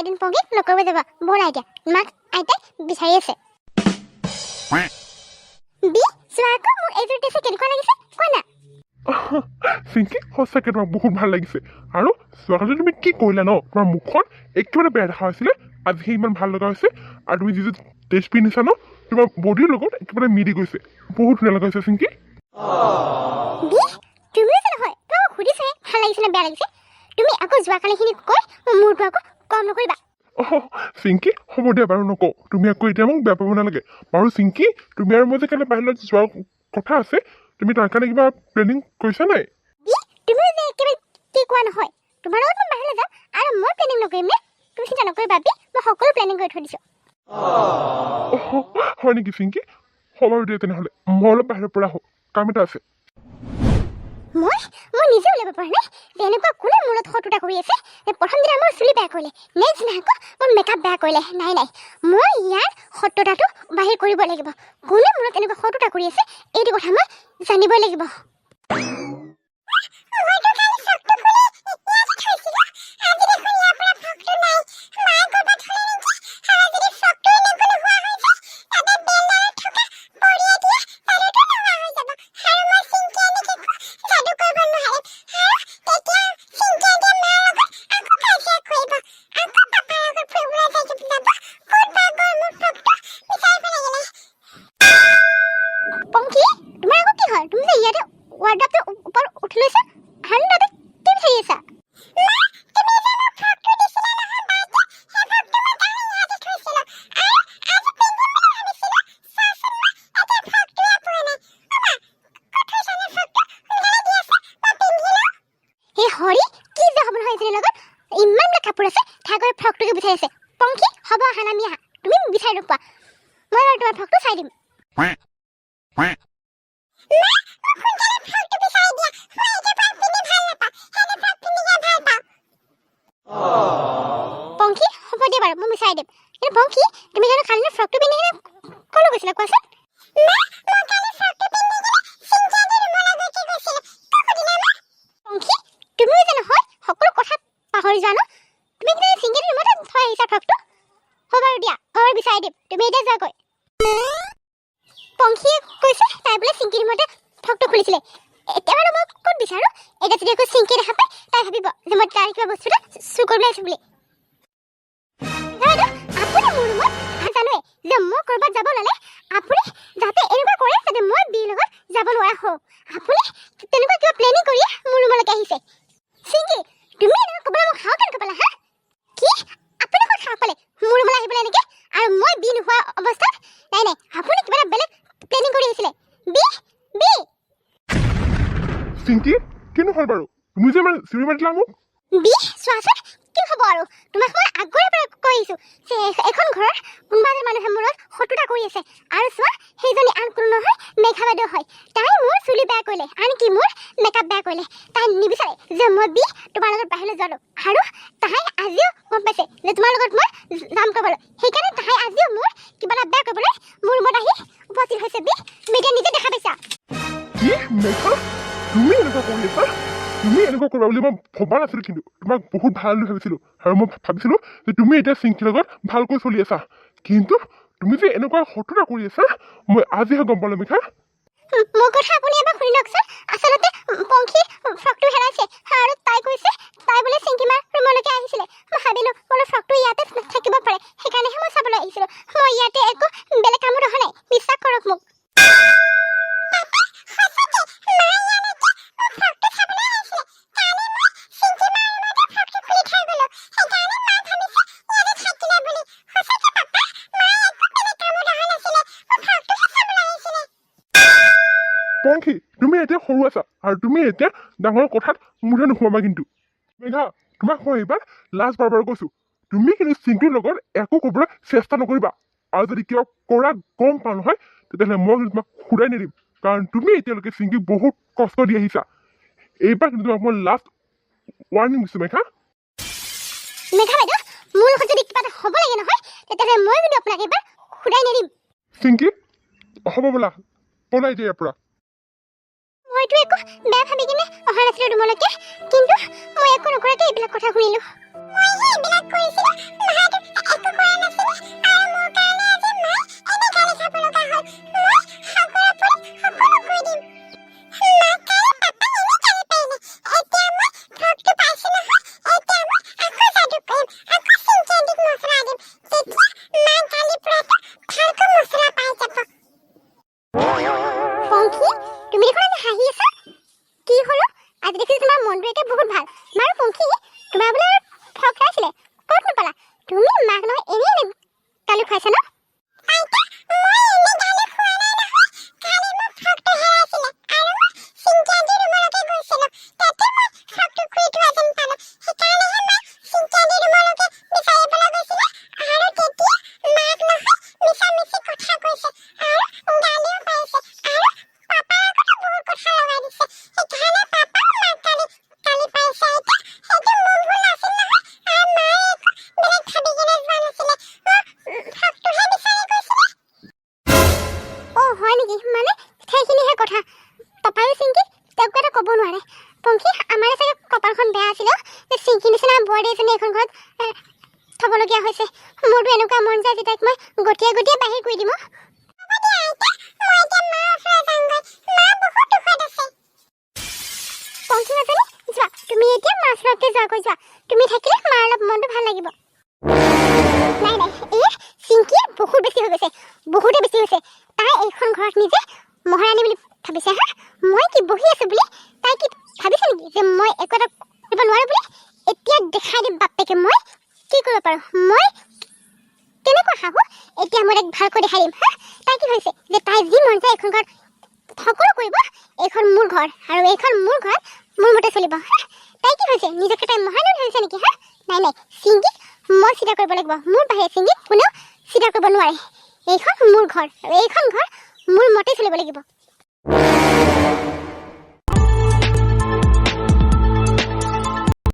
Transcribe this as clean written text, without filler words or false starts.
এদিন পংকীক লগ কৰিব যাব। ব'লা এতিয়া, মাক আইতাই বিচাৰি আছে। বি, চোৱা আকৌ, মোক এইযোৰ ড্ৰেছে কেনেকুৱা লাগিছে কোৱা না। চিংকি, সঁচাকৈ তোমাক বহুত ভাল লাগিছে। আৰু যোৱাকালি তুমি কি কৰিলা ন, তোমাৰ মুখখন একেবাৰে বেয়া দেখা হৈছিলে, আজি ইমান ভাল লগা হৈছে। আৰু তুমি যিটো ড্ৰেছ পিন্ধিছা ন, তোমাৰ বডিৰ লগত একেবাৰে মিলি গৈছে। বহুত ধুনীয়া লগা হৈছে চিংকি। বি, তুমিও যে নহয়, তোমাক সুধিছে ভাল লাগিছে নে বেয়া লাগিছে। তুমি আকৌ যোৱাকালিখিনি কৈ মোৰ মূৰটো আকৌ কম নকৰিবা। অহ চিংকি, হ'ব দিয়া বাৰু, নকওঁ। তুমি আকৌ এতিয়া মোক বেয়া পাব নালাগে বাৰু। চিংকি, তুমি আৰু মই যে কাইলৈ বাহিৰত যোৱাৰ কথা আছে, তুমি তাৰ কাৰণে কিবা প্লেনিং কৰিছা নাই? বি, তুমিও যে একেবাৰে কি কোৱা নহয়। তোমাৰ লগত মই বাহিৰলৈ যাম আৰু মই প্লেনিং নকৰিম নে? তুমি চিন্তা নকৰিবা বি, মই সকলো প্লেনিং কৰি থৈ দিছোঁ। অহ, হয় নেকি চিংকি? হ'ব বাৰু দিয়া তেনেহ'লে, মই অলপ বাহিৰৰ পৰা আহোঁ, কাম এটা আছে। মই নিজে উলিয়াব পৰা নাই যে এনেকুৱা কোনে মূৰত শত্ৰুতা কৰি আছে যে প্ৰথম দিনা মোৰ চুলি বেয়া কৰিলে, নেক্সট দিনা আকৌ মোৰ মেকআপ বেয়া কৰিলে। নাই নাই, মই ইয়াৰ শত্ৰুতাটো বাহিৰ কৰিব লাগিব। কোনে মূৰত এনেকুৱা শত্ৰুতা কৰি আছে, এইটো কথা মই জানিবই লাগিব। মইতো কালি ফ্ৰকটো খুলি ইয়াতে থৈছিলো, আজি দেখোন ইয়াৰ পৰা ফ্ৰকটো নাই। মায়ে ক'ৰবাত থলে নেকি? আৰু যদি ফ্ৰকটো এনেকৈ নোহোৱা হৈ যায়, তাতে বেলডালত থকা পৰিয়ে দিয়া যাদুটো নোহোৱা হৈ যাব আৰু মই চিংকি আণ্টিক একো যাদু কৰিব নোৱাৰিম। আৰু তেতিয়া চিংকি আণ্টিয়ে মাৰ লগত আকৌ কাজিয়া কৰিব, আকৌ পাপাৰ লগত ফুৰিবলৈ যাই যাব। ক'ত বা গ'ল মোৰ ফ্ৰকটো, বিচাৰিব লাগিলে। পংখী, তোমাৰ আকৌ কি হ'ল? তুমি যে ইয়াতে ৱাৰ্ডৰটোৰ ওপৰত উঠি লৈছা আৰু তাতে কি বিচাৰি আছা? মা, তুমি যে মোক ফ্ৰকটো দিছিলা নহয় বাৰ্থডে, সেই ফ্ৰকটো মই কালি ইয়াতে থৈছিলো আৰু আজি পিন্ধিম বুলি ভাবিছিলো। চোৱাচোন মা, এতিয়া ফ্ৰকটোৱে পোৱা নাই। অ মা, ক'ত থৈছানো ফ্ৰকটো? সোনকালে দিয়াচোন, মই পিন্ধি লওঁ। হে হৰি, কি যে হ'ব নহয় এজনীৰ লগত! ইমানবিলাক কাপোৰ আছে, তাই গৈ ফ্ৰকটোকে বিচাৰি আছে। পংখী, হ'ব, আহা, নামি আহা। তুমি বিচাৰি নোপোৱা, মই বাৰু তোমাৰ ফ্ৰকটো চাই দিম। মা, মোক সোনকালে ফ্ৰকটো বিচাৰি দিয়া। মই এইটো ফ্ৰক পিন্ধি ভাল নাপাওঁ, সেইটো ফ্ৰক পিন্ধিহে ভাল পাওঁ। পংখী, হ'ব দিয়া বাৰু, মই বিচাৰি দিম। কিন্তু পংখী, তুমি জানো কালি ফ্ৰকটো পিন্ধি কিনে ক'লৈ গৈছিলা কোৱাচোন? মা, মই কালি ফ্ৰকটো পিন্ধি কিনে চিংকি আণ্টিৰ ৰুমলৈকে গৈছিলো। কিয় সুধিলা মা? পংখী, তুমিও যে নহয় সকলো কথা পাহৰি যোৱা ন। তুমি কিন্তু চিংকি আণ্টিৰ ৰুমতে থৈ আহিছা ফ্ৰকটো। হ'ব বাৰু দিয়া, মই বাৰু বিচাৰি দিম, তুমি এতিয়া যোৱাগৈ। পংখীয়ে কৈছে তাই বোলে চিংকি ৰুমতে ফ্ৰকটো খুলিছিলে। এতিয়া বাৰু মই ক'ত বিচাৰোঁ? এতিয়া যদি আকৌ চিংকি দেখা পায়, তাই ভাবিব যে মই তাৰ কিবা বস্তু এটা চুৰ কৰিবলৈ আহিছোঁ বুলি। বাইদেউ, আপুনি মোৰ ৰুমত, জানোৱে যে মই ক'ৰবাত যাব ওলালে আপুনি যাতে এনেকুৱা কৰে যাতে মই বিৰ লগত যাব নোৱাৰা হওঁ। আপুনি তেনেকুৱা কিবা প্লেনিং কৰিয়ে মোৰ ৰুমলৈকে আহিছে। চিংকি, তুমি এনেকুৱা ক'বলৈ মোক সাহস কেনেকৈ পালা? হা, কি? আপুনি ক'ত সাহস পালে মোৰ ৰুমলৈ আহিবলৈ এনেকৈ আৰু মই বি নোহোৱা অৱস্থাত? নাই নাই, আপুনি কিবা এটা বেলেগ প্লেনিং কৰি আহিছিলে। B, B! চিংকি, কিনো হ'ল বাৰু? তুমি যে ইমান চিঞৰি মাতিলা মোক? বি, চোৱাচোন, কি হ'ব আৰু? তোমাক মই আগৰে পৰা কৈ আহিছোঁ যে এখন ঘৰৰ কোনোবা এজন মানুহে মূৰত শত্ৰুতা কৰি আছে। আৰু চোৱা, সেইজনী আন কোনো নহয়, মেঘা বাইদেউ হয়। তাই মোৰ চুলি বেয়া কৰিলে, আনকি মোৰ মেকআপ বেয়া কৰিলে। তাই নিবিচাৰে যে মই বি তোমাৰ লগত বাহিৰলৈ যোৱাটো। আৰু তাই আজিও গম পাইছে যে তোমাৰ লগত মই যাম কৰিবলৈ, সেইকাৰণে তাই আজিও মোৰ কিবা এটা বেয়া কৰিবলৈ মোৰ ৰুমত আহি উপস্থিত হৈছে। বি, তুমি এতিয়া নিজে দেখা পাইছা। কি? মেঘা, তুমি এনেকুৱা কৰি আছা? তুমি এনেকুৱা কৰিবা বুলি মই ভবা নাছিলোঁ। কিন্তু তোমাক বহুত ভাল বুলি ভাবিছিলোঁ আৰু মই ভাবিছিলোঁ যে তুমি এতিয়া চিংকিৰ লগত ভালকৈ চলি আছা। কিন্তু তুমি যে এনেকুৱা শত্ৰুতা কৰি আছা, মই আজিহে গম পালোঁ মেঘা। মোৰ কথা আপুনি এবাৰ শুনি লওকচোন। আচলতে পংখী ফ্ৰকটো হেৰাইছে আৰু তাই কৈছে তাই বোলে চিংকি মাৰ ৰুমলৈকে আহিছিলে। মই ভাবিলোঁ বোলো ফ্ৰকটো ইয়াতে থাকিব পাৰে, সেইকাৰণেহে মই চাবলৈ আহিছিলোঁ। মই ইয়াতে একো বেলেগ কামত অহা নাই, বিশ্বাস কৰক মোক। সঁচাকে মা ইয়ালৈকে মোৰ ফ্ৰকটো চাবলৈ আহিছিলে। কালি মই চিংকি মাৰ ৰুমতে ফ্ৰকটো খুলি থৈ গ'লো, সেইকাৰণে মা ভাবিছে ইয়াতে থাকিলে বুলি। সঁচাকে পাপা, মা একো বেলেগ কামত অহা নাছিলে, মোৰ ফ্ৰকটোহে চাবলৈ আহিছিলে। পংখী, তুমি এতিয়া সৰু আছা আৰু তুমি এতিয়া ডাঙৰ কথাত মুঠে নোসোমাবা। কিন্তু মেঘা, তোমাক মই এইবাৰ লাষ্ট বাৰ বাৰ কৈছোঁ, তুমি কিন্তু চিংকিৰ লগত একো ক'বলৈ চেষ্টা নকৰিবা। আৰু যদি কিবা কৰা গম পাওঁ নহয়, তেতিয়াহ'লে মই কিন্তু তোমাক সোধাই নিদিম, কাৰণ তুমি এতিয়ালৈকে চিংকিক বহুত কষ্ট দি আহিছা। এইবাৰ কিন্তু তোমাক মই লাষ্ট ৱাৰ্ণিং দিছোঁ মেঘা। মেঘা বাইদেউ, মোৰ লগত যদি কিবা এটা হ'ব লাগে নহয়, তেতিয়াহ'লে মই কিন্তু আপোনাক এইবাৰ সোধাই নিদিম। চিংকি, হ'ব ব'লা, পলাই দিয়া ইয়াৰ পৰা। মইতো একো বেয়া ভাবি কিনে অহা নাছিলো ৰুমলৈকে, কিন্তু মই একো নকৰাকে এইবিলাক কথা শুনিলো। মইহে এইবিলাক কৰিছিলো। হয় নেকি? মানে সেইখিনিহে কথা। পাপায়ো চিংকি তেওঁক এটা ক'ব নোৱাৰে। পংখী, আমাৰে চাগে কপালখন বেয়া আছিল অ', যে চিংকি নিচিনা বোৱাৰী এজনী এইখন ঘৰত থ'বলগীয়া হৈছে। মোৰতো এনেকুৱা মন যায় যে তাইক মই গটিয়াই গটিয়াই বাহিৰ কৰি দিম অ'। পংখী মাজনী, যোৱা, তুমি এতিয়া মাৰ ওচৰতে যোৱাগৈ যোৱা। তুমি থাকিলে মাৰ অলপ মনটো ভাল লাগিব। নাই নাই, এই চিংকিয়ে বহুত বেছি হৈ গৈছে, বহুতে বেছি হৈছে। তাই এইখন ঘৰত নিজে মহাৰাণী বুলি ভাবিছে। হা, মই কি বহি আছো বুলি তাই কি ভাবিছে নেকি যে মই একো এটা কৰিব নোৱাৰো বুলি? এতিয়া দেখাই দিম বাপেকে মই কি কৰিব পাৰোঁ, মই কেনেকুৱা শাহু। এতিয়া মই তাইক ভালকৈ দেখাই দিম। হা, তাই কি ভাবিছে যে তাই যি মন যায় এইখন ঘৰত সকলো কৰিব? এইখন মোৰ ঘৰ আৰু এইখন মোৰ ঘৰত মোৰ মতে চলিব। হা, তাই কি ভাবিছে নিজকে? তাই মহাৰাণী বুলি ভাবিছে নেকি? হা, নাই নাই, চিংকিক মই চিধা কৰিব লাগিব। মোৰ বাহিৰে চিংকিক কোনেও চিধা কৰিব নোৱাৰে। এইখন মোৰ ঘৰ আৰু এইখন ঘৰ মোৰ মতে চলিব লাগিব।